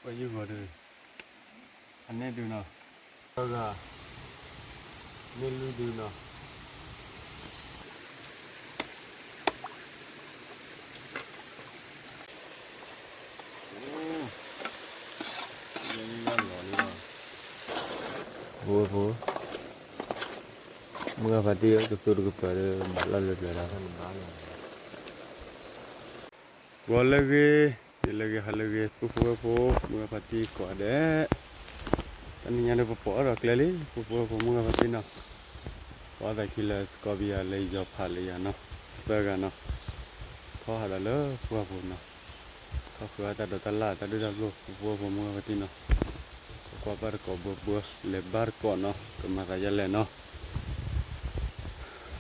ပှၤယုၢ်ဂီၤဒုး, အန့ၣ်ဒုးနီၤ, ပှၤဂၤ, မ့ၢ်လွံၢ်ဒုးနီၤ. ယဲယဲလီၤလံလီၤ, ဖိဖိ, မုၢ်ဂၤဖါတံၢ်ဧၢ, တသူတကပၤဒီး ဘၣ်လီၢ်လၢပျၢၤဒီး ဂီၤလၢအဂ့ၤ, နံၤလၢအဂ့ၤ, ဟါလၢအဂ့ၤ, ပုၢ်ဖိဝဲၢ်ဖိ မုၢ်ဂၤဖါတံၢ်ကိးဂၤဒဲး, တနံၤညါဒီးပပိာ်ထီၣ်ကျဲလံ ပုၢ်ဖိဝဲၢ်ဖိ မုၢ်ဂၤဖါတံၢ်နီၤ, ပှၤသးခံလၢ စကီပယၤ လၢယီၤဖးလၢယၤနီၤ, သၢဂၤနီၤ, ထီၣ်ဟးဒီးလၢပှၢ်ပူၤနီၤ, ထီၣ်ဃုအတၢ်ဒိးတၢ်လၢ်တၢ်ဒုၣ်တၢ်ပျိၢ် ပုၢ်ဖိဝဲၢ်ဖိ မုၢ်ဂၤဖါတံၢ်နီၤ, ကွၢ်ဘၣ်တကိးဘၢဘၢ, လဲၤဘၣ်တကိးနီၤ ကမၤသးယဲလဲၣ်နီၤ.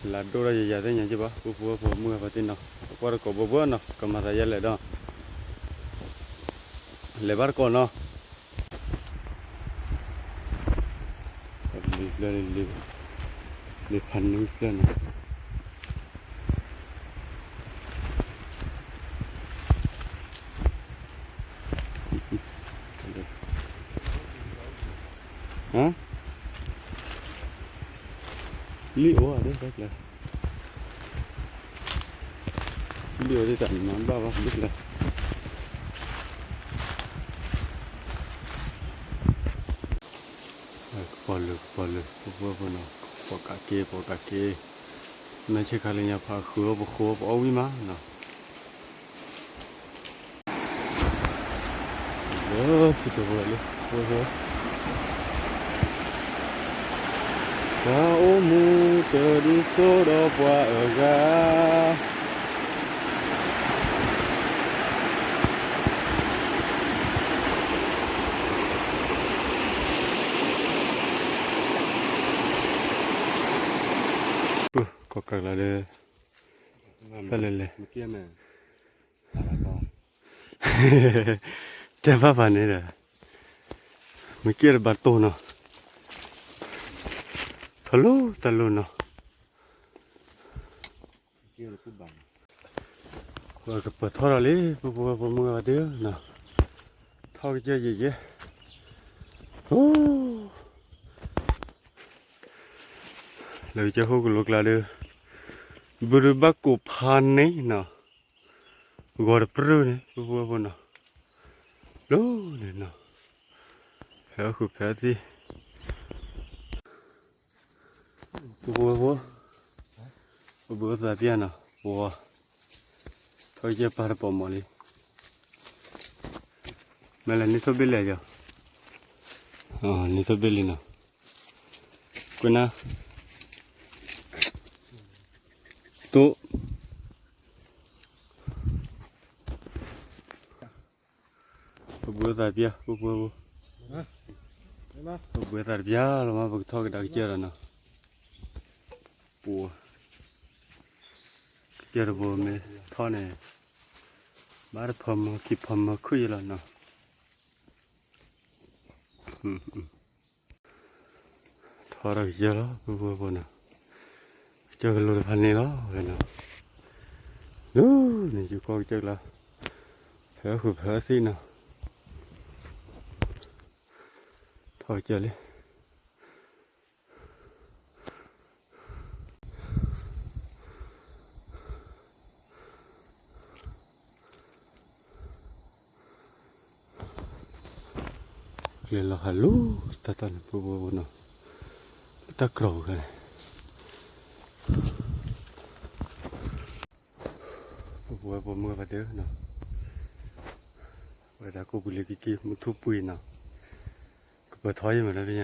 လၢဒိၣ်ထီၣ်ယၤယၤသ့ၣ်ညါက့ဘၣ် ပုၢ်ဖိဝဲၢ်ဖိ မုၢ်ဂၤဖါတံၢ်နီၤ, ကွၢ်တကိးဘၢဘၢနီၤ ကမၤသးယဲလဲၣ်ဒီး လဲၤဘၣ်တကိးနီၤ, လံဖျၢၣ်, လံဖးနံဖျၢၣ်နီၤ. လံၣ်အိၣ်ဧါ, လံၣ်အိၣ်ဒ်တၢ်မၤဘၣ်ဘၣ်လံ, ကပီၤလၢၤ ကပီၤလၢၤ ပုၢ်ဖိဝဲၢ်ဖိနီၤ, ပိာ်ကးက့ၤ ပိာ်ကးက့ၤ, မ့ၢ်ဆ့ခါလၢညါဖးဃုအီၣ်ပဃုအီၣ်ပအီၣ်ဝံၣ်မးနီၤ. လၢထံတဝဲလံ, ပှၤအိၣ်မူတဒ်စိဒီးပှၤအဂၤ. ကီၢ်ကးကျါဒီး ဖဲလဲၣ်လဲၣ်, တဲဘၣ်ဖးန့ၣ်ဒီး မ့ၢ်ကဲတဘၣ်တိၢ်နီၤ, ထီၣ်လိၣ်တၢ်လိၣ်နီၤ. ပကပၢၤထီၣ်ဒီးလံ ပုၢ်ဖိဝဲၢ်ဖိ မုၢ်ဂၤဖါတံၢ်ဧၢနီၤ, ထီၣ်ကစၢၢ်ယံာ်ယဲ, အိ လၢကစၢၢ်ဟီၣ်ကလိကျါဒီး ဘုရူဘၣ်ကိးဖးန့ၣ်နီၤ, ဂီၤတပြၢၢ်န့ၣ် ပုၢ်ဖိဝဲၢ်ဖိနီၤ, လိၣ်န့ၣ်နီၤ, ဖဲအီၣ်ဃုာ်ဖဲအီၣ်သံၣ် ပုၢ်ဖိဝဲၢ်ဖိ, ပဘုးသးပျၢ်နီၤ, ပဝီၤ, ထီၣ်ကစၢၢ်ပၢ်တပိာ်မီၤလံ, မ့ၢ်လဲၤန့ၢ်ထိၣ်ဘ့ၣ်လဲၣ်ယီၤ, န့ၢ်ထိၣ်ဘ့ၣ်လံနီၤ, ကွနၢ်, တိၢ် ပဘုးသးပျၢ် ပုၢ်ဖိဝဲၢ်ဖိ, ပဘုးသးတပျၢ်လီၤမး ပကထီၣ်ကဒါကစၢၢ်လီၤနီၤ, ပှၤ, ကစၢၢ်တဘိမ့ၢ်ထီၣ်န့ၣ်, ဘၣ်တဖီမီခံဖီမီခုၣ်ယဲလီၤနီၤ. ထီၣ်ဒီးကစၢၢ်လီၤ ပုၢ်ဖိဝဲၢ်ဖိနီၤ, ကစၢၢ်ကလိတဖၣ်န့ၣ်လီၤဝဲနီၤ, ဒ်န့ၣ် ယကွၢ်ကစၢၢ်ကျါ, ဖဲအီၣ်ဃုာ်ဖဲအီၣ်သံၣ်နီၤ, ထီၣ်ကစၢၢ်လံ ကျဲလီၤဟးလိၤတၢ်တၢ်န့ၣ် ပုၢ်ဖိဝဲၢ်ဖိနီၤ, လၢတၢ်ကြီၤပူၤခဲန့ၣ်, ပုၢ်ဖိဝဲၢ်ဖိ မုၢ်ဂၤဖါတံၢ်နီၤ, ဝဲဒၣ်ကိးပူၤလံၤက့ၤက့ၤ မုၢ်ထူၣ်ပှဲၤနီၤ, ကပၢၤထီယံာ်မးလၢပညါနီ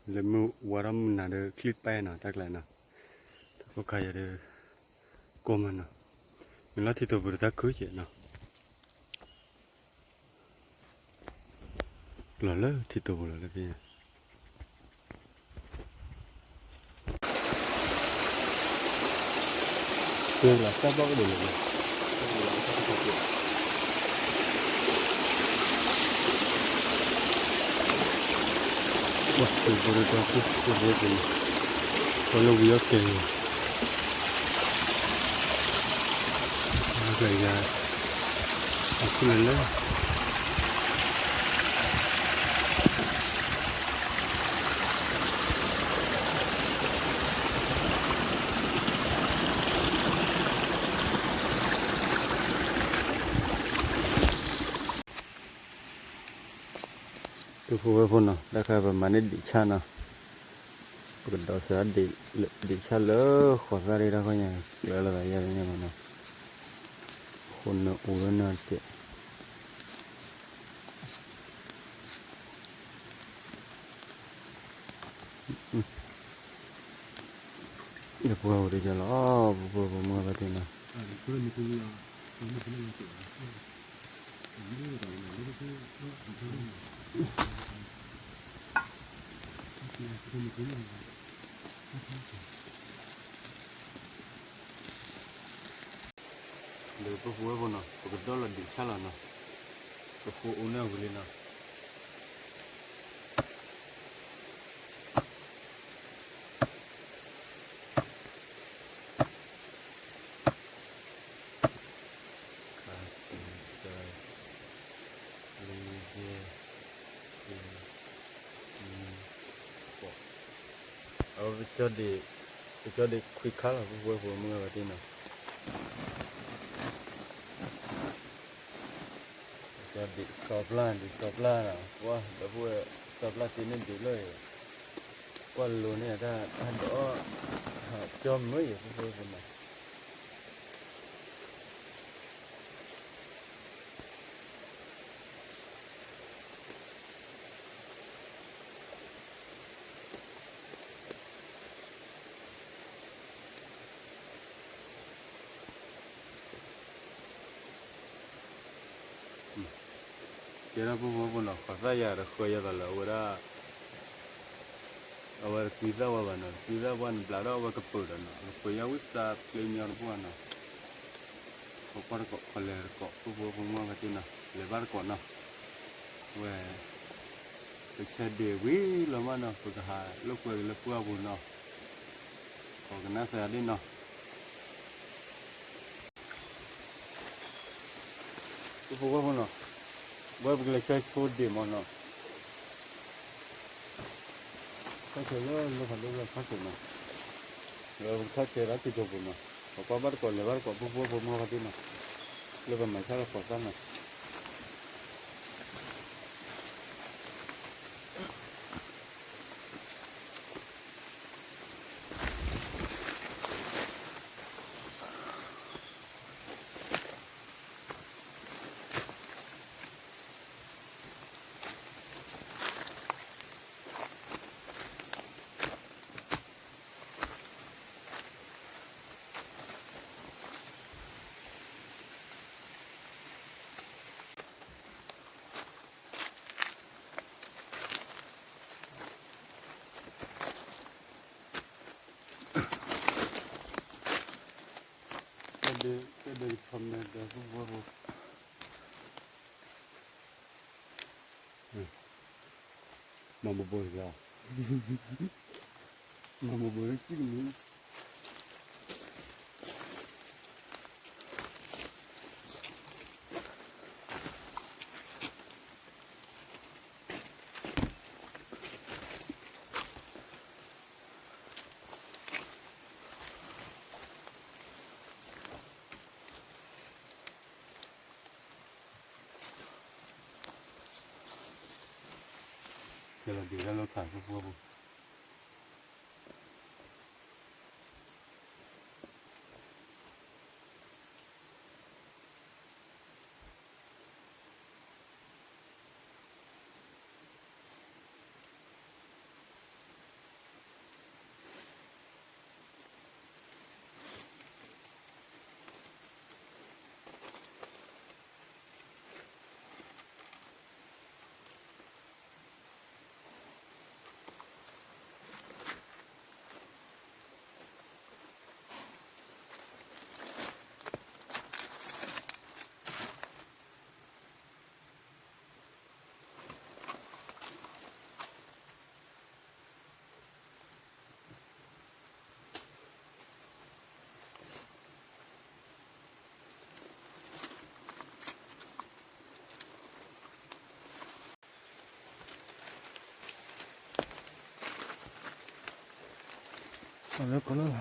ၤ, လၢမုၢ်ဝါထီၣ်မုၢ်နၤဒီး ချံၣ်ပဲနီၤ တၢ်ကျါနီၤ, တၢ်ကိၢ်ခါယၤဒီး ကိၢ်မးနီၤ, မ့ၢ်လီၤထံတိာ်ပူၤဒီးတၢ်ခုကဲးနီၤ, လီၤလၢထံတိာ်ပူၤလီၤလၢပညါ လၢတၢ်ဘၣ်ကဒိၣ်လၢၤဘၣ်, ပှၤစံးဖိဒီးတၢ်ကူၣ်ဖိဖိတန့ၣ်, ပှၤလၢဝံၤအီၣ်ကဲၤန့ၣ်, ကယၤ, အခိၣ်လၢလၢ ပုၢ်ဖိဝဲၢ်ဖိနီၤ, တၢ်ခါပမၤန့ၢ်ဒံးဆၣ်နီၤ, ပကဒိးစၢၤဒံးဆၣ်လၢဃိးသၣ်ဒ်တၢ်ခီညါ, ကျၢၤလီၤသးယဲၢ်န့ၣ်မနီၤ, ဃိနအိၣ်လၢနၤတကဲး ယပှၤအိၣ်တကဲလီၤ, ပဖိပမုၢ်ဘၣ်တ့ၢ်နီၤ. ဒီးပဖိဝဲၢ်ဖိနီၤ, ပကဒိးလီၤဒံးဆၣ်လီၤနီၤ, ပဃိအိၣ်န့ၢ်ဝံၤလံနီၤ. ခါ တၢ လွံၢ် ယဲၢ် ယဲၢ် နွံ ဃိး, အဝဲ ပကၠီဒံးခွံခါလီၤ ပဖိဝဲၢ်ဖိမုၢ်ဂၤဘၣ်တ့ၢ်နီၤ. ပကၠီဒံးစီၤပျၢ် ဒံးစီၤပျၢ်နီၤ, ပှၤဒီပုၢ်ဝဲၢ် စီၤပျၢ်သ့န့ၢ်ဒံးလၢ ကွၢ်လိၤန့ၢ်တၢ် တၢ်ဒီး ကၠီမုၢ်ယဲၢ် ပဖိဝဲၢ်ဖိနီၤ. ကဲထီၣ် ပဖိဝဲၢ်ဖိနီၤ, ဃိးသၣ်ယၤဒီးဃၢၤယၤသးလၢအဝဲဒၣ် အဝဲတကွံသၣ်ဝဲဘၣ်နီၤ, တကွံသၣ်ဝဲန့ၣ် ဘျးဒီးအဝဲကပၢၤဒီးနီၤ, ကပၢၤယါဝံသးပျ့ၤညီတဘိနီၤ. ခီကွၢ်တကိး ခီလဲၤတကိး ပဖိဝဲၢ်ဖိမုၢ်ဂၤဘၣ်တ့ၢ်နီၤ, လဲၤဘၣ်တကိးနီၤ. ဝဲ ပဆဲးဒ့ၣ်ဝံၤလီၤမးနီၤ, ပကဟးလိာ်ကွဲက့ၤလၢပှၢ်ပူၤနီၤ. ပကနၣ်စၢ်ယၤဒ်နီၤ. ပဖိဝဲၢ်ဖိနီၤ, ဝဲပကလဲၤဆၢဆိဒ့ၣ်မးနီၤ. ထီၣ်ဆဲးလၢလၢဖးဒိၣ်လၢထီၣ်ဆဲးနီၤ, လၢပကထီၣ်ဆဲးလၢထံကျိပူၤနီၤ, ပကွၢ်ဘၣ်တကိး လဲၤဘၣ်တကိး ပဖိဝဲၢ်ဖိမုၢ်ဂၤဘၣ်တ့ၢ်နီၤ, လၢပမၤဆၣ်လၢဃိးသၣ်နီၤ. တၢ်ဒုး တၢ်ဒုးကထီၣ်မဲာ်ဒီး ပဖိဝဲၢ်ဖိ မၤဘိးဘိးတက့ၢ်, မၤဘိးဘိးလၢစံၣ်ကမံၤ. ကဲလီၤဒံးတၢ်လၢခး ပဖိဝဲၢ်ဖိ. အလၢကလၢ က့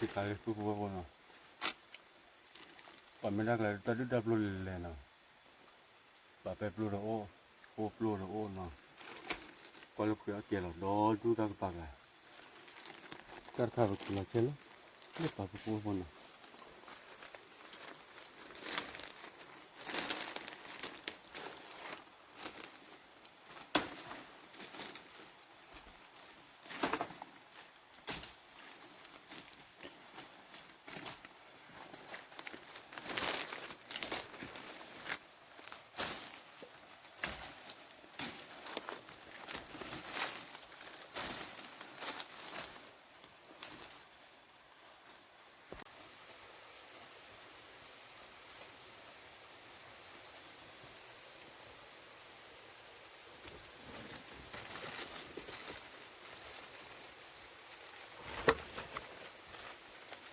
ၤခါလၢပုၢ်ဖိဝဲၢ်ဖိနီၤ, ပှၤမ့ၢ်တၢ်ကျဲၤတၢ်ဒုၣ်တၢ်ပျိၢ်လဲၤလဲၤနီၤ, ပှၤပဲပျိၢ်တအိၣ်, ဖိပျိၢ်တအိၣ်နီၤ, ကွၢ်လၢခွံအကဲလီၤ ဒီဒူၣ်တၢ်ကပၤကျါ, တၢ်တခါပက့ၤလီၤကဲလၢ လၢပှၤပုၢ်ဖိဝဲၢ်ဖိနီၤ.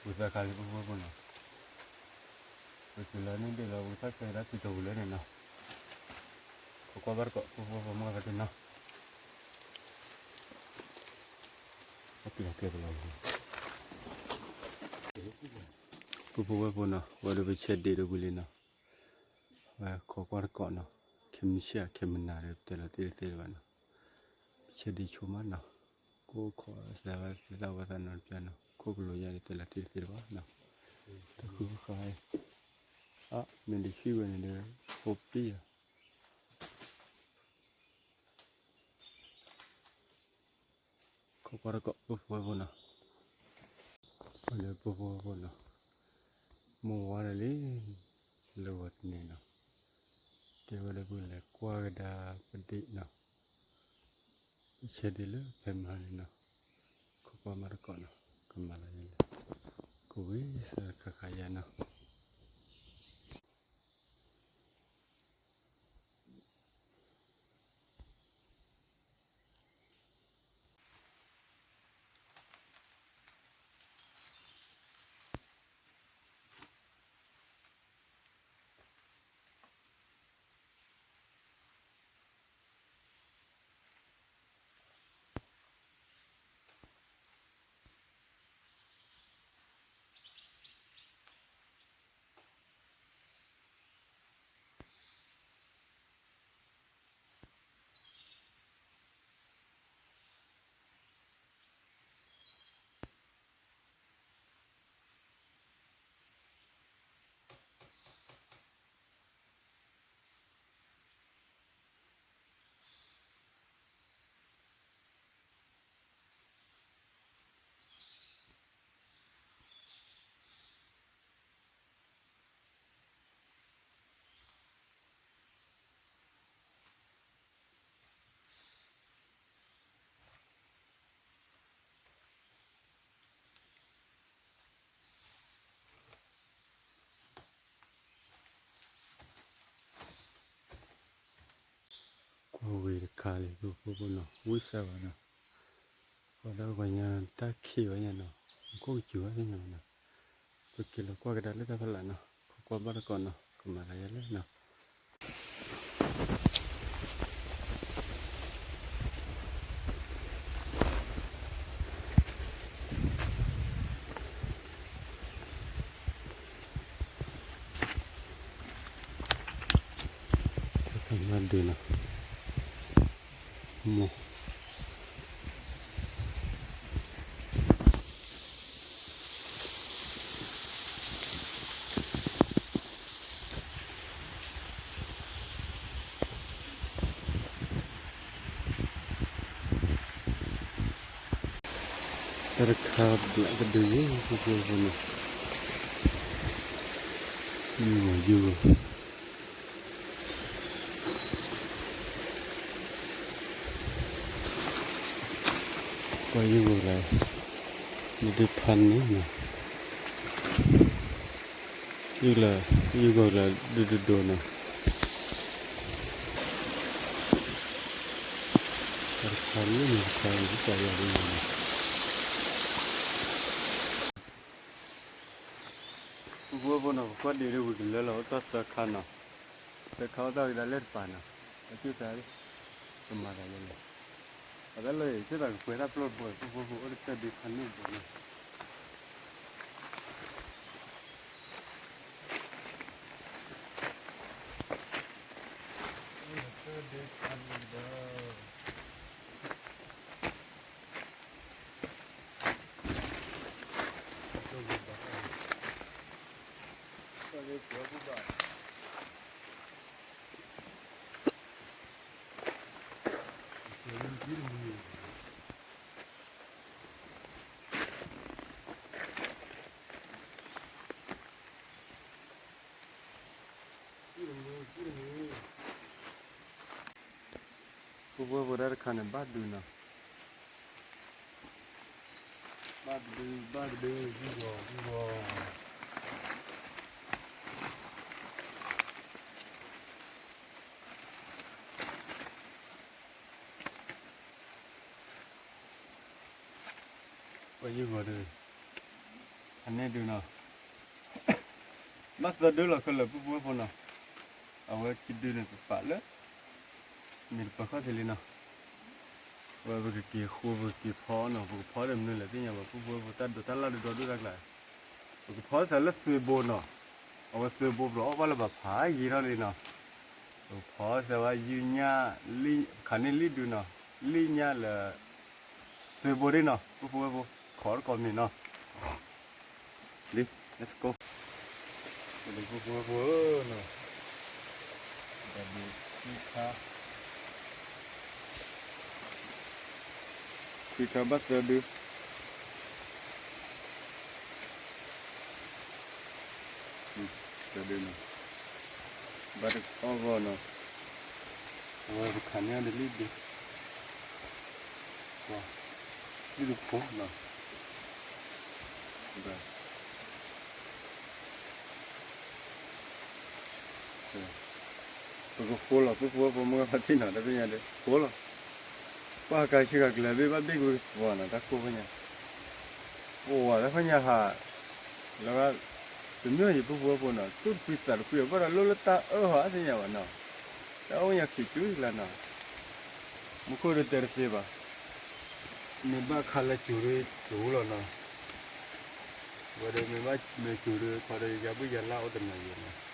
ဝံသးစူၤလၢပုၢ်ဖိဝဲၢ်ဖိနီၤ, ပက့ၤလီၤန့ၣ်ဒ်လီၤ ဝံသးစူၤလၢနံၣ်ဒ့ၣ်လီၤဝံသးစူၤဒၣ်ခံတီၤဝံၤလၢန့ၣ်နီၤ, ခိးကွၢ်ဘၣ်တကိးပုၢ်ဖိဝဲၢ်ဖိမုၢ်ဂၤတနီၤ, အပျံၤအကျဲပလီၤ, ပုၢ်ဖိဝဲၢ်ဖိနီၤ ဝဲဒီးပဆဲးဒ့တဝံၤလံနီၤ, ဝဲခိးကွၢ်တကိးနီၤ, ခဲမုၢ်ဆ့ၣ်ခဲမုၢ်နၤဒီးတဲလီၤတ့ၢ်တသ့လၢၤဘၣ်နီၤ, ပဆဲးဒ့ဆိမးနီၤ, ကိးခိးစၢၤဝဲသ့ၣ်သၣ်ဝဲသးနီတပျၢ်နီၤ, ခိၣ်ကလိာ်ယါဒီးတဲလီၤတ့ၢ်တသ့လၢၤဘၣ်နီၤ, တဃုဃါအံၤ, အါ မ့ၢ်ဒံးဆံၣ်ဝဲန့ၣ်ဒီး ဖိပံၢ်ဧါ ခိးကွၢ်တကိးပုၢ်ဖိဝဲၢ်ဖိနီၤ, ဝဲလၢပုၢ်ဖိဝဲၢ်ဖိနီၤ, မိၢ်ဝါဒီးလံ, လၢဂီၤတနံၤနီၤ, တဲဝဲလၢပကလဲၤကွၢ်ကဒါပဒ့ၣ်နီၤ, ပဆဲးဒ့လၢဖဲမဟါန့ၣ်နီၤ, ခိးကွၢ်မးတကိးနီၤ, ကမၤလၢယလဲၤ, ကဝံၤစၢၤခါခါယါနီၤ. ကွၢ်ဝံၤတခါလံ ပုၢ်ဖိဖိနီၤ, ဝံၣ်စၢၤဘၣ်နီၤ, ပှၤဒီးပှၤညါတၢ်ခံးဝဲညါနီၤ, ခိၣ်ကစူၤဝဲသ့ၣ်ညါနီၤ, ပက့ၤလီၤကွၢ်ကဒါလၢတၢ်ဖီလာ်နီၤ, ခိးကွၢ်ဘၣ်တကိးနီၤ, ကမၤလၢယလဲၣ်နီၤ. တၢ်ခါဘၣ်ဒုးနီၤ, မိၢ် တၢ်တခါဘျးကဒုးယံၤ ဖိဖိဖိန့ၣ်, ယုၢ်ဂီၤယုၢ်ဂီၤ, ပှၤယုၢ်ဂီၤလၢ ဒုးဒုးဖးန့ၣ်နီၤ, ယုၢ်လၢ ယုၢ်ဂီၤလၢဒုးဒုးဒိးနီၤ, တၢ်တခါလၢန့ၣ်တခါ ယုၢ်ကီၤယၤဒ်န့ၣ်နီၤ. ပဖိဝဲဖိနီၤ ပကွၢ်ဒံးဒ်ဝံၤကလၢလီၤ အိၣ်တ့ၢ်သၢခါနီၤ, သၢခါအိၣ်တ့ၢ်ဝံၤဒၣ်လၢတပၤနီၤ, အကၢၢ်သး ကမၤသးယဲလဲၣ်, အတၢ်လၢယဆ့ၣ်သးကပှဲၤတၢ်ပျီတဘိ ပဖိဝဲဖိအိၣ်တ့ၢ်သၢဒုးခါန့ၣ်ဘိနီၤ. ပဖိဝဲဖိတၢ်တခါန့ၣ် ဘၣ်ဒုးနီၤ, ဘၣ်ဒုး ဘၣ်ဒုး ယုၢ်ဂီၤ ယုၢ်ဂီၤ. ပှၤယုၢ်ဂီၤဒုး အန့ၣ်ဒုးနီၤ, ဘၣ်သၢဒုးလီၤခဲလၢာ် ပဖိဝဲဖိနီၤ, အဝဲခံဒုးန့ၣ် ပပာ်လၢ မ့ၢ်တပၢၤခီၣ်ထံးလံနီၤ, ဝဲပကက့ၤဃိပကက့ၤဖီနီၤ, ပကဖီဒီးမနုၤလဲၣ်သ့ၣ်ညါဘၣ် ပဖိဝဲဖိတၢ်ဒိးတၢ်လၢ်ဒုးဒီဒူၣ်တၢ်ကျါ, ပကဖီစၢၤလၢသွ့ဘိနီၤ, အဝဲသွ့ဘိပျီအီၣ်ဘၣ်လၢဘၣ်ဖးယံာ်ထီၣ်လံနီၤ, ပကဖီစၢၤဝဲယုၢ်ညၣ် ခးန့ၢ်လံၣ်ဒုးနီၤ, လံၣ်ညၣ်လၢ သွ့ဘိဒ်နီၤ ပဖိဝဲဖိ, ခိးတကိးမံၤနီၤ, လံ let's go. ပဖိဝဲဖိနီၤ, တၢ်ဒုးခွံခါ, ခွံခါဘၣ်သၢဒုး သၢဒုးနီၤ, ဘၣ်တအီၣ်ဂီၢ်နီၤ, အဝဲပခးန့ၢ်အီၤဒီးလံၣ်ဒုး, လံၣ်တဖိနီၤ, ပကဃိလီၤ ပဖိဝဲဖိမုၢ်ဂၢ်ဖါတံၢ်နီၤ တၢ်သ့ၣ်ညါဒီး ဃိလီၤ, ပှၤကၤဆံဂၤကလဲၤဘ့ၣ်ဘၣ်ဘ့ၣ်ကွံာ် ပှၤနီၤ တၢ်ကိၢ်ဖဲညါ, အိၣ်ဝဲတၢ်ဖဲညါဟး, လၢ တမ့ၢ်ယပဖိဝဲဖိနီၤ သူၣ်တဖှံသးတဖှံ ဘၣ်ဒီးလိၣ်လၢတၢ်အၢၣ်ဟီ တၢ်သ့ၣ်ညါဘၣ်နီၤ, တၢ်အိၣ်ညါခံကၠူၤလၢနီၤ, မူခိၣ်ဒီးတဲတသ့ဘၣ်, မ့ၢ်ဘၣ်ခါလၢကၠူၤဒီးကၠူၤလီၤနီၤ, ဝဲဒီးမ့ၢ်ဘၣ်မ့ၢ်ကၠူၤဒီးခီဒီးယၤဘုၣ်ယၤလၢ်အိၣ်တနီၤယဲၢ်နီၤ,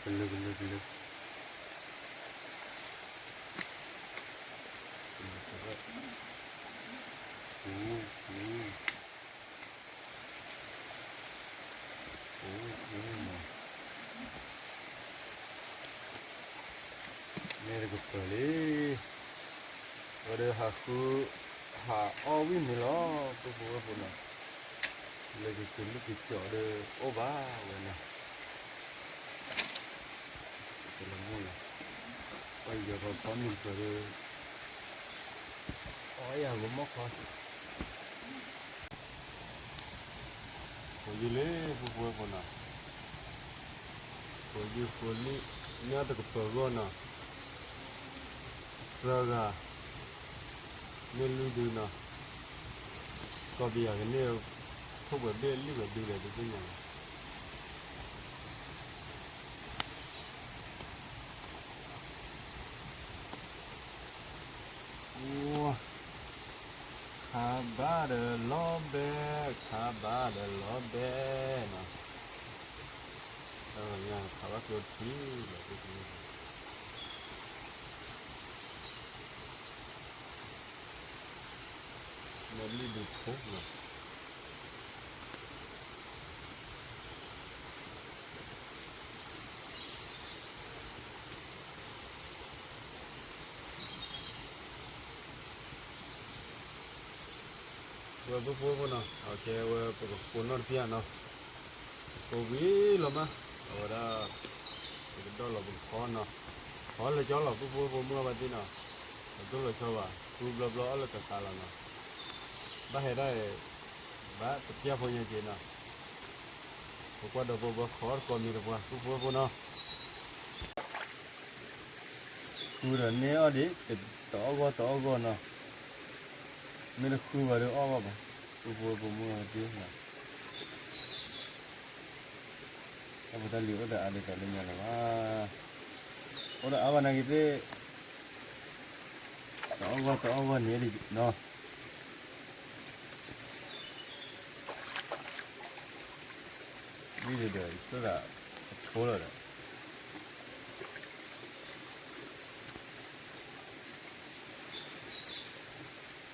ပလၢပလၢပလၢ မ့ၢ်တကပၤလံ, ဝဲဒီးဟးဃု ဟးအီၣ်ဝံၣ်မ့ၤလီၤ ပဖိဝဲဖိနီၤ, လၢကကလုၢ်ကကီၤဒီးအိၣ်ဘၣ်ဝဲနီၤ, ပလၢမိၢ်လီၤ, ပယီၤပဖီမ့ၤတပၤဒီး အီၣ်ယၤဂီၤမီၢ်ခီ ဃိးယုၢ်လံ ပဖိဝဲဖိနီၤ, ဃိးယုၢ်ဃိးလံၣ် မ့ၢ်အတကပၤဂီၢ်နီၤ, သၢဂၤ မ့ၢ်လွံၢ်ဒုနီၤ, ကီၢ်ပယီၤကန့ၢ် ထိၣ်ပှဲၤဘ့ၣ်လွံၢ်ပှဲၤဒုလဲၣ် တသ့ၣ်ညါဘၣ်. ခါဘၣ်ဒီးလီၤဘဲ, ခါဘၣ်ဒီးလီၤဘဲနီၤ. ညါခးဘၣ်ကျိတထံၣ်လီၤ, မ့ၢ်ဘျုးဒုးဖိနီၤ. ဝဲပူဖိဖိနီၤ, အကဲဝဲပကကိးနီၣ်တပျၢ်နီၤ, ကိးဝံၤလီၤမး, အဝဲဒၣ် ပကဒီၣ်လီၤပကခီနီၤ, ခီလၢကၠီလီၤ ပူဖိဖိမုၢ်အဘၣ်သ့ၣ်နီၤ, ပဒိၣ်လီၤဆီဘၣ် ပူဘျီဘျီအီၣ်လၢကကးလီၤနီၤ, ဘၣ်ဟဲဒၣ်အံၤ ဘၣ်တပျၢ်ဖိညါက့ၤနီၤ, ပကွၢ်ဒီးပဘၣ်ခီတကိးမံၤတပှၤ ပူဖိဖိနီၤ. ဃုဒီးန့ၢ်အီၣ်ဒံး တအီၣ်ဂီၢ်တအီၣ်ဂီၢ်နီၤ, မ့ၢ်တဃုဘၣ်ဒီးအီၣ်ဘၣ်ဘၣ်, ပူဖိဖိမုၢ်အဘၣ်သ့ၣ်နီၤ, တၢ်ဖိတၢ်လံၤအိၣ်ဒီးအါဒ်သိးလၢညါလၢၤဘၣ်, အိၣ်ဒီးအါဘၣ်နာ်က့ၤသ့ၣ်, တအီၣ်ဂီၢ်တအီၣ်ဂီၢ်န့ၣ်နီၤ. မ့ၢ်ဒီး ယဆိကမိၣ်အဆိလီၤဒီး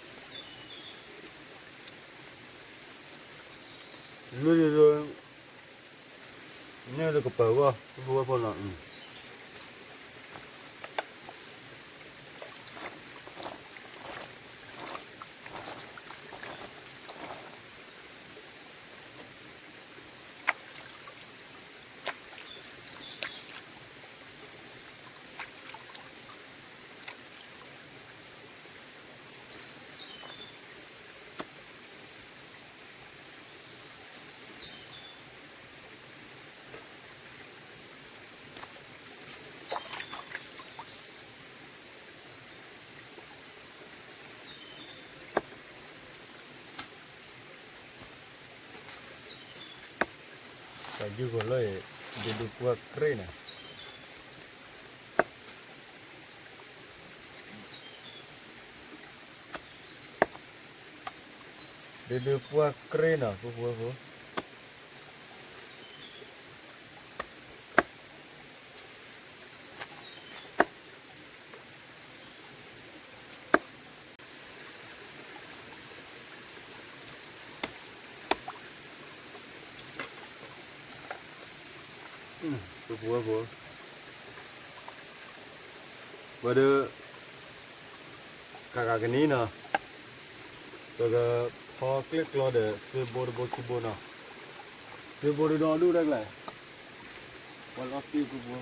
မ့ၢ်ဒီး န့ၣ်တကပၤဂီၢ် ဖိဖိဖိနီၤ. တၢ်ယုၢ်ဂီၤလၢ ဒုးဒုးပှၢ်ကြ့ၢ်န့ၣ် ဒုးဒုးပှၢ်ကြ့ၢ်နီၤ ဖိဖိဖိ ဖိဖိဖိ ဝဲဒၣ် ကဂၤကနံၤနီၤ ပကဖီကျ့ၣ်ကျီဒီး သ့ဘိတဘိခံဘိနီၤ သ့ဘိတဒီဒူၣ်တၢ်ကျါ ပှၤလီၤသ့ဖိဖိဖိ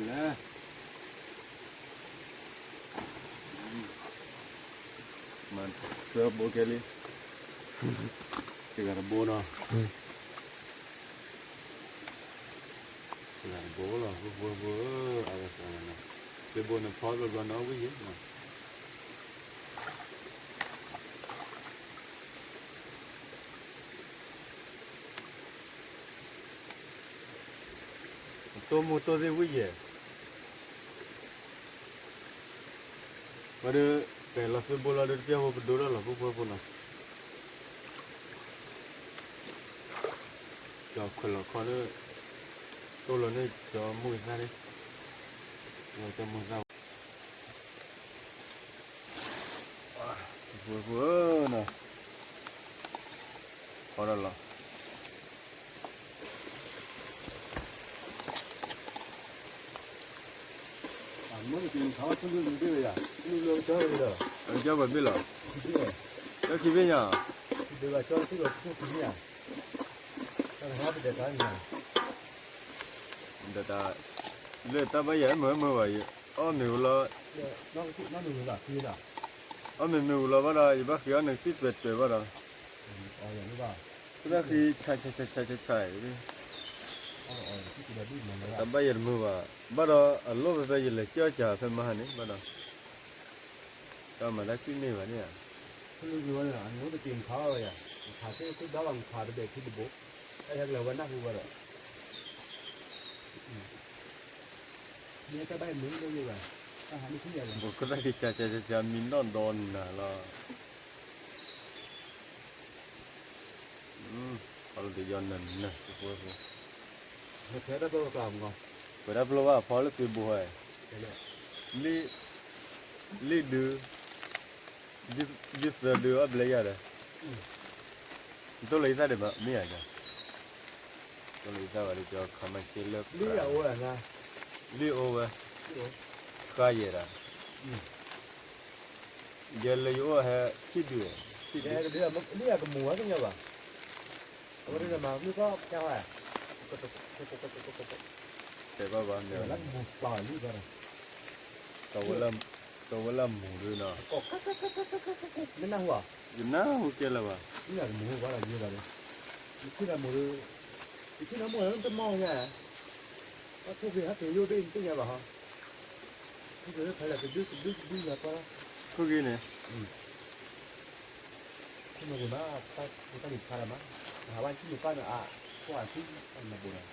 လဲၣ် မၤဆှၢဘိခဲလံ တဂၤတဘိနီၤ တဂၤတဘိလီၤ ဖိဖိဖိ အဝဲသ့ၣ်နီၤ သ့ဘိန့ၣ်ဖီဘျီဘျီနီၤဝံၤယဲၢ်နီၤ တိၢ်မိၢ်တိၢ်သ့ၣ်ဝံၣ်ယဲၢ် ဝဲဒၣ် ပလီၤသ့ၣ်ဘိလီၤဒုးတပျၢ်ဖိပဒိၣ်ထီၣ်လီၤ ဖိဖိဖိနီၤ ကၠီခွဲးလီၤခီန့ၣ် တိၢ်လီၤန့ၢ်ကၠီမိၢ်ကသၣ်န့ၣ် ဝဲကၠီမိၢ်ကသၣ် ဖိဖိဧၢနီၤ ခီဒီးလီၤ မ့ၢ်က့ၤခါဆူလူလူဒ်ဝဲယၤ ဆူလူလူကၠီဝဲဒီး ကၠီပှၤဘ့ၣ်လီၤ ကၠီခံဘ့ၣ်ညါ ဒ်ဝဲကၠီဆူလီၤဆူခံဘ့ၣ်ယၤ တၢ်တဟါပဒဲးတၢ်ညါ ဒီးတၢ် လၢတၢ်ဘၣ်ယဲၢ်မုာ်မုာ်ဘၣ်ယဲၢ် အီၣ်မ့ၤဝံၤလီၤ အီၣ်မ့ၤမ့ၢ်ဝံၤလီၤဘၣ်ဒီး ယဘၣ်ဃ့အီၣ်နကသံၣ်တွဲးတွဲးဘၣ်ဒီး တၢ်ဃံဆါဆါဆါဆါဆါ တၢ်ဘၣ်ယဲၢ်တမုာ်ဘၣ် ဘၣ်ဒီးအလိၣ်ဖဲဖဲယလဲၤကၠီကၢ်ဖဲမဟါန့ၣ် ဘၣ်ဒီး တၢ်မၤတၢ်ကွံမ့ၢ်ဘၣ်န့ၣ်ဧါ ဆူလူကၠီဝဲန့ၣ် အန့ၣ်အိၣ်တက့ၢ်ခါဝဲယၤ ခါသ့ၣ်သ့ၣ်ဘၣ်ဘၣ်ခါတဘဲးခံတဘိ တၢ်ဟဲကလဲၤဝဲနၢ်ဟူဝဲဒီး ပကရၢက့ၤကၢ်ကၢ်ကၢ်ကၢ် မံနီၣ်ဒီနၤလီၤ. ဖီလၢတယီနၤနၤ ဖိဖိဖိ, ပှၤတၢ်ပျိဘၣ်ဖီလၢသွ့ဘိဟဲ, လ့ၣ်ဒု, ယုၢ်သၢဒုအီၣ်ဘျဲယၤဒီး, နတိၢ်လီၤယသၣ်ဒံးဘၣ် မ့ၢ်ယၤ, တိၢ်လီၤယသၣ်ဘၣ်ဒီး ကခါမၤက့လၢ လ့ၣ်အိၣ်ဝဲ, ဃါယဲဒၣ် ယဲလၢယအိၣ်ဟဲ ခံဒု, ခံဒု, လ့ၣ်ယကမူၤဝဲသ့ၣ်ညါဘၣ်, အဝဲဒၣ်မၤမုၢ်ကီၢ်ဖျါဝဲ, တဲဘၣ်ဘၣ်မ့ၢ်, တဝဲလၢမူၤဒုနီၤ, မ့ၢ်နၢ်ဟူဧါ, ယနၢ်ဟူကဲလၢၤဘၣ်, လ့ၣ်ယကမူၤဝဲလီၤယဲဘၣ်ဒီး, ယထံၣ်နၤမူၤဒီး, ယထံၣ်နၤမူၤလၢတမီၢ်ညါ, အထူၣ်က့ၤဟဲက့ၤယိၣ်ဘ့ၣ်နသ့ၣ်ညါဘၣ်ဟီ, ထူၣ်က့ၤဖဲလဲၣ်တဒုတဒုတဒုယၤပှၤလီၤ, ထူၣ်က့ၤန့ၣ် ခိၣ်နူာ်က့ၤမး, တၢ်တၢ်လံၤဖးဒၣ်မး, နဟးဘၣ်ထံၣ်နပၢ်နအါ, ကွၢ်ထံၣ်နဘိးဒီး,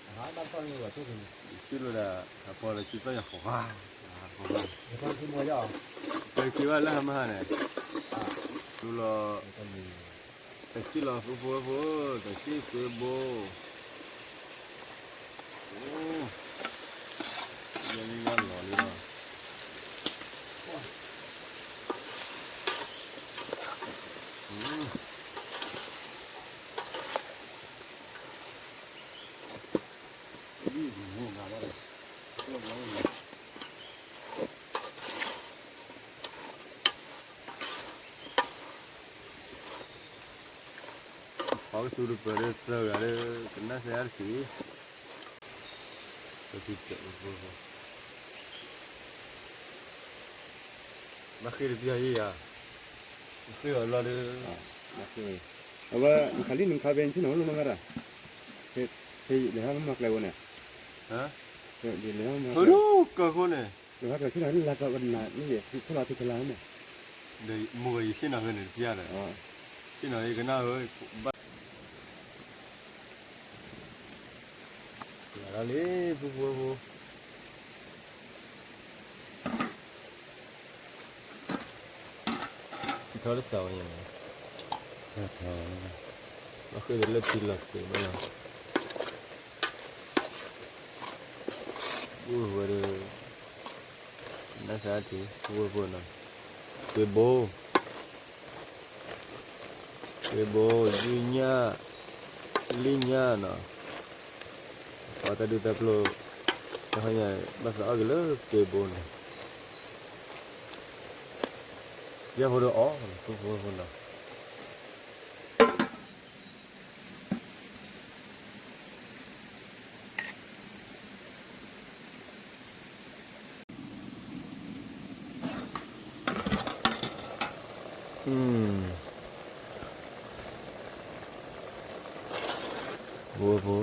နဟးဘၣ်ထီၣ်န့ၣ်ဝဲထူၣ်က့ၤန့ၣ်, ယထံၣ်လိာ်ဒၣ်, အဖီလၢထံၣ်သီၣ်ညါဃီ, ယထံၣ်မီၤယီၤ, ပက့ၤဘၣ်လၢဟါမဟါန့ၣ်, လူလီၤ, တၢ်စံၣ်လီၤဖိဖိဖိ, တၢ်စံၣ်သွ့ဘိ ယဲန့ၣ်ယလီၤလံလီၤ, ဖီကသူတပၢၤဒီးသၢဂၤဒီး ကနၣ်စဲအါတက့ၢ်, ဘၣ်ဃ့ၢ်တပျၢ်ယဲယၤ, ဃ့ၢ်အီၤလီၤဒီး, အဝဲ နခးလံနခးဝဲ နထံၣ်နီၤလီၤမးဒၣ်, ဖဲလဲၤဟီမၤကျဲဝဲန့ၣ်, ဖဲလဲၤဟီမၤကျဲ, ကၢၢ်ဃိန့ၣ်, လဲၤဟီကျဲထံၣ်နီၤလၢလၢကဝဲနၤ နယဲၢ်ထံၣ်လီၤထံၣ်ကလါန့ၣ်, ဒီးမိၢ်ဂၤယဆ့ၣ်နီၤဖဲန့ၣ်တဖျါဒီး, ဆ့ၣ်နီၤယကနၣ်ဝဲ, ဘၣ် လီၤလံ ဖိဖိဖိ, ထီတစးဝဲန့ၣ်, ဘၣ်ဃ့ၢ်ဒီးလၢထံလီၤသ့ဘၣ်လီၤ, အိၣ်ဝဲဒီး, နၢ်သးထံ ဖိဖိနီၤ, သွ့ဘိ သွ့ဘိ ယုၢ်ညၣ် လ့ၣ်ညၣ်နီၤ, ပှၤတၢ်ဒုးတၢ်ပျိၢ် တၢ်ဟီညါ ဘၣ်သးအီၣ်က့ၤလၢသွ့ဘိန့ၣ်, ယဲၢ်ဖိဒီးအီၣ် ဖိဖိဖိနီၤ. ဖိဖိ,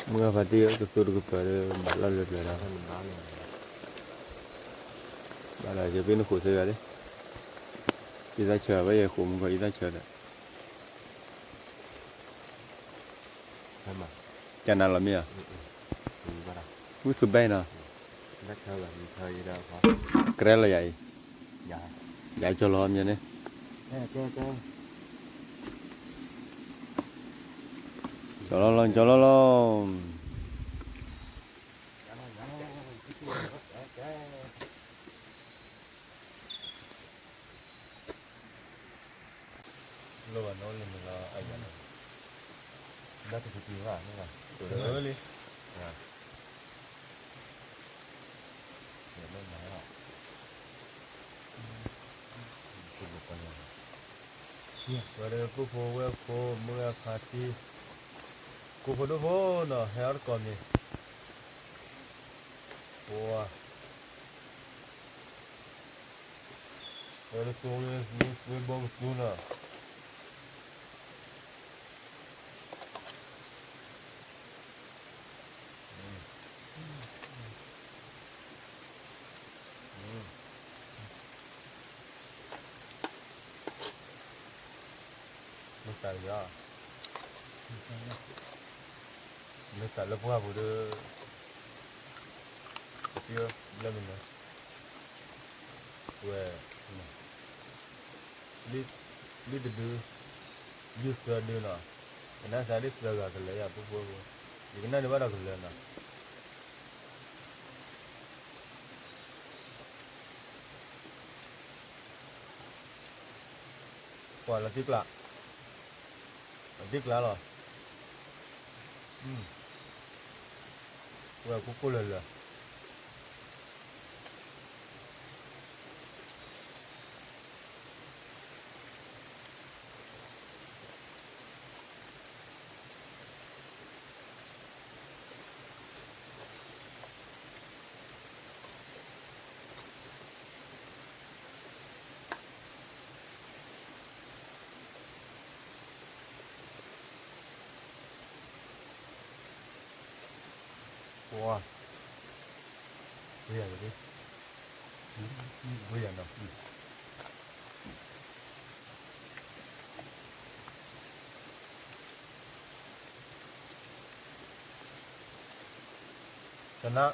မုၢ်ဂၤဖါတံၢ် ကသူတကပၤဒီး ဘၣ်လီၢ်လၢပျၢၤဒီး, ဘၣ်လီၤ ယပ့ၢ်နဃိးစ့ၢ်ကီးလံ, အံသၣ်ဆၢဘၣ်ယဲဃိးမူခီအံသၣ်ဆၢဒီး ကနၤလီၤမ့ၢ်ဧါ, မုၢ်သူဘဲနီၤ, ကရဲလီၤယၤအံၤ, ယၤကၠီလီၤမ့ၢ်န့ၣ်, ကၠီလီၤလီၤ ကၠီလီၤလီၤ. လိၣ်ဘၣ်နီၣ်လၢမုၢ်လီၤအယၤ, ဘၣ်တကတံၤဘၣ်န့ၣ်ဘၣ်, လၢလံ, ဝဲဒီးပုၢ်ဖိဝဲၢ်ဖိ မုၢ်ဂၤဖါတံၢ်, ကိးဖိဒိၣ်ဖိနီၤ ဟဲအီၣ်တကိးမ့ၤ, ပှၤ ဝဲဒၣ်သိလၢသုဝ့ၢ်ဘီကသူနီၤ. မ့ၢ်သးလၢယွၤ, မ့ၢ်သးလၢပှၢ်ပူၤဒီး, ဘျၢမနုၤ, ဝဲ, လံ, လံတဒု, ယုၢ်သၢဒုနီၤ, ယကနၣ်သးဒ်သၢဂၤကလၢာ်ယၤပူဖိ, ယကနၣ်ဒံးဘၣ်ဒီးကလၢာ်နီၤ. ပှၤလီၤတံၢ်ကျါ, လီၤတံၢ်ကျါလီၤ, ဝဲကိၢ်ကိၢ်လၢာ်လၢာ်. ပှၤ, ဝဲယၤ, ဝဲယၤနီၤ. တနၢ်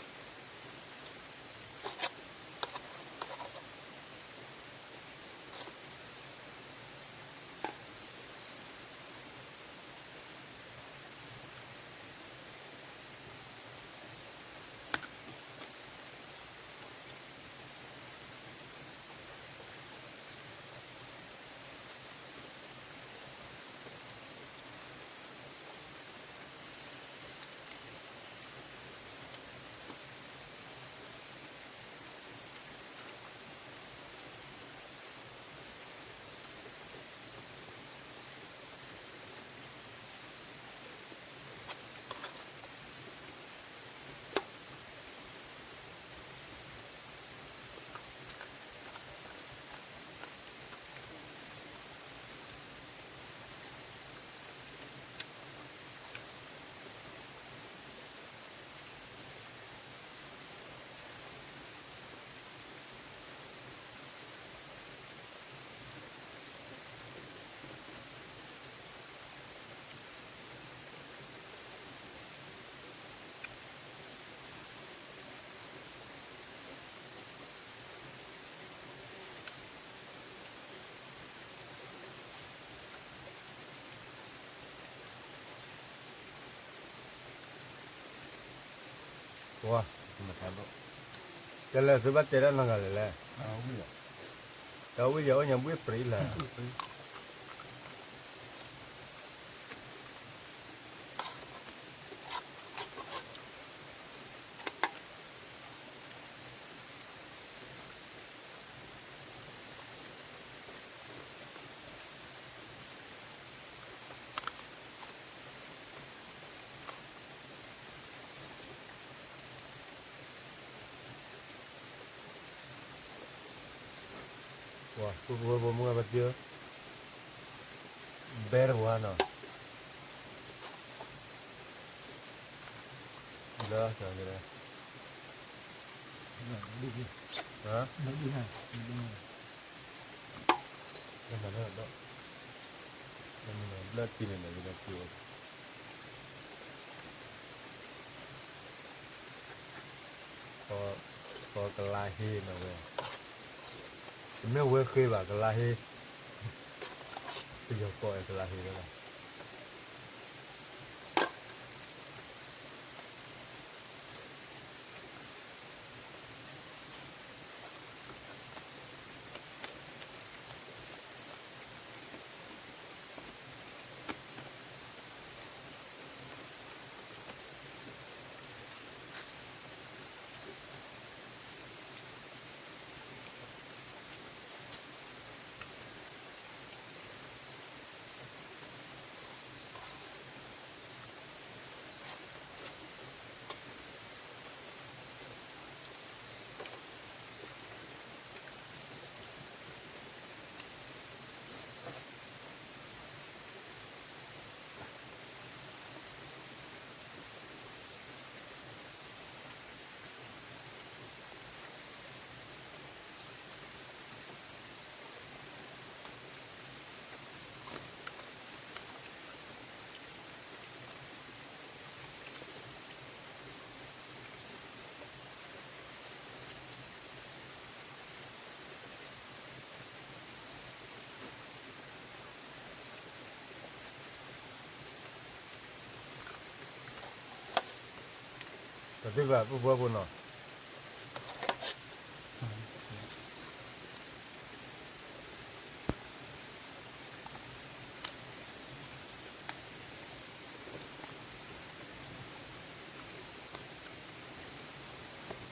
ပှၤ, ကလဲၤသုဘၣ်တဲဒၣ်နီၢ်ဂၤလဲၣ်လဲၣ်, တၢ်ဝံၣ်ယၤအိၣ်ညါဘှ့ၣ်ပြံလၢာ်. ပှၤဖိဖိဖိမုၣ်ပှၤသ့ၣ်ဧၢ, ဘဲတဝါနီၤ, လၢ, ဘျၢထံန့ၣ်န့ၣ်, ကီၢ်ကလါဟ့နီၤဝဲ, တမ့ၢ်ဝဲဃ့ဘၣ်ကလါဟ့, ပယီၤကီၢ်အဲၣ်ကလါဟ့လီၤ. ပ သုဘၣ် ပုၢ်ဖိဝဲၢ်ဖိနီၤ.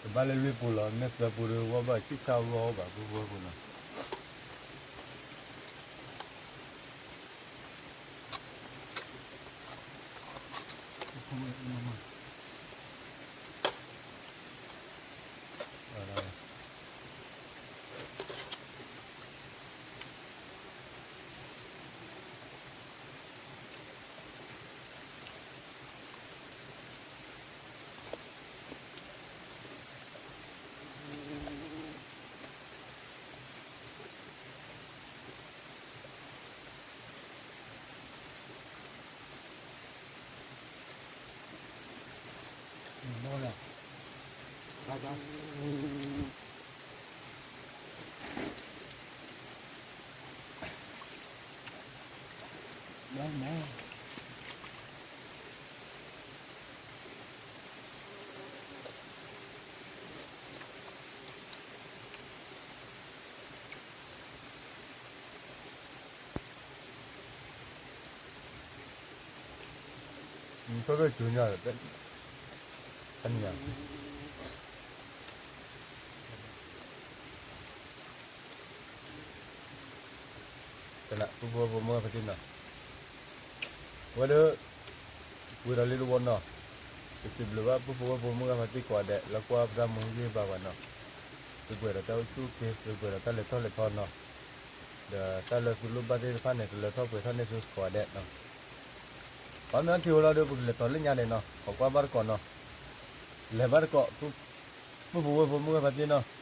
တဘၣ်လၢလွံၢ်ပူၤလီၤ, မ့ၢ်သၢပူၤဒီး ဝဲဘၣ်ဆံၣ်ဆၣ်အဂီၢ်ဘၣ် ပုၢ်ဖိဝဲၢ်ဖိနီၤ. ပုၢ်ဖိဝဲၢ်ဖိမုၢ်ဂၤဖါတံၢ်နီၤ, ဝဲဒၣ် ဝံၤဒီးလံတဝီနီၤ, ပစံးဘျုးဘၣ် ပုၢ်ဖိဝဲၢ်ဖိမုၢ်ဂၤဖါတံၢ်ကိးဂၤဒဲး လၢကွၢ်ပတၢ်မူဟ့ၣ်ဂံၢ်ဟ့ၣ်ဘါပှၤနီၤ, သုပှဲၤဒီးတၢ်အိၣ်ဆူၣ်အိၣ်ချ့, သုပှဲၤဒီးတၢ်လဲၤထီၣ်လဲၤထီနီၤ, ဒီးတၢ်လၢသုလိၣ်ဘၣ်သ့ၣ်တဖၣ်န့ၣ် တလၢထီၣ်ပှဲၤထီၣ်န့ၢ်သုကိးဂၤဒဲးနီၤ. ပှၤမ့ၢ်အထံၣ်ဝဲလီၤဒီး ပကလဲၤတီၤလၢညါဒဲးနီၤ, ခိးကွၢ်ဘၣ်တကိးနီၤ, လဲၤဘၣ်တကိး, ပုၢ်ဖိဝဲၢ်ဖိမုၢ်ဂၤဖါတံၢ်နီၤ.